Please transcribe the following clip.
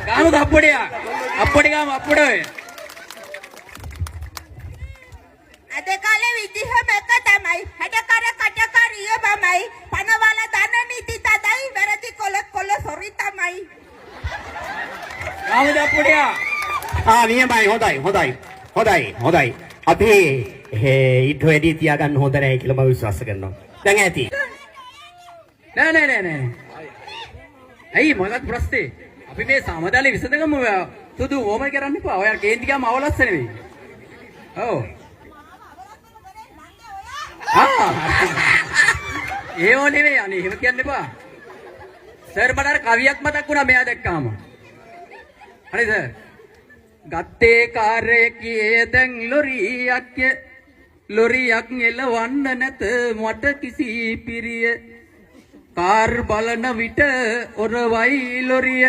ගාමුකෝ අප්පුඩියා. අප්පුඩි ගාමු අප්පුඩ ඔය. අද කාලේ විදිහම එක තමයි. හැඩකර කටකරිය මමයි. පනවල දන නීති තදයි. වැරදි කොල කොල සොරි තමයි. ගාමුද අප්පුඩියා? ආ නියමයි, හොඳයි හොඳයි හොඳයි හොඳයි. අපි ඊට වැඩි තියාගන්න හොඳ නැහැ කියලා මම විශ්වාස කරනවා. දැන් ඇති. නෑ නෑ නෑ නෑ. ඇයි, මොකක්ද ප්‍රශ්නේ? අපි මේ සමදලේ විසඳගමු. සුදු ඕම කරන්න එපා. ඔයා කේන්ති ගියාම අවලස්ස නෙවෙයි. ඔව්. ආ. ඒව නෙවෙයි, අනේ එහෙම කියන්න එපා. සර්, මට අර කවියක් මතක් වුණා මෙයා දැක්කාම. හරි සර්. ගත්තේ කාර් එකේ දැන් ලොරියක්, ලොරියක් එලවන්න නැත මට කිසි පිරිය. කාර් බලන විට ඔරවයි ලොරිය.